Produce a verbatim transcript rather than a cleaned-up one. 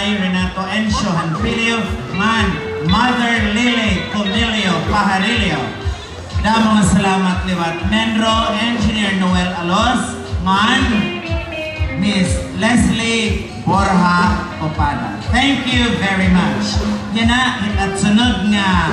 Renato Encio Hanfilio, ngan Mother Lily Comilio Pajarillo. Damo nga salamat liwat. Menro, Engineer Noel Alos, ngan Miss Leslie Borja Opada. Thank you very much. Yana, hit-at sunod nga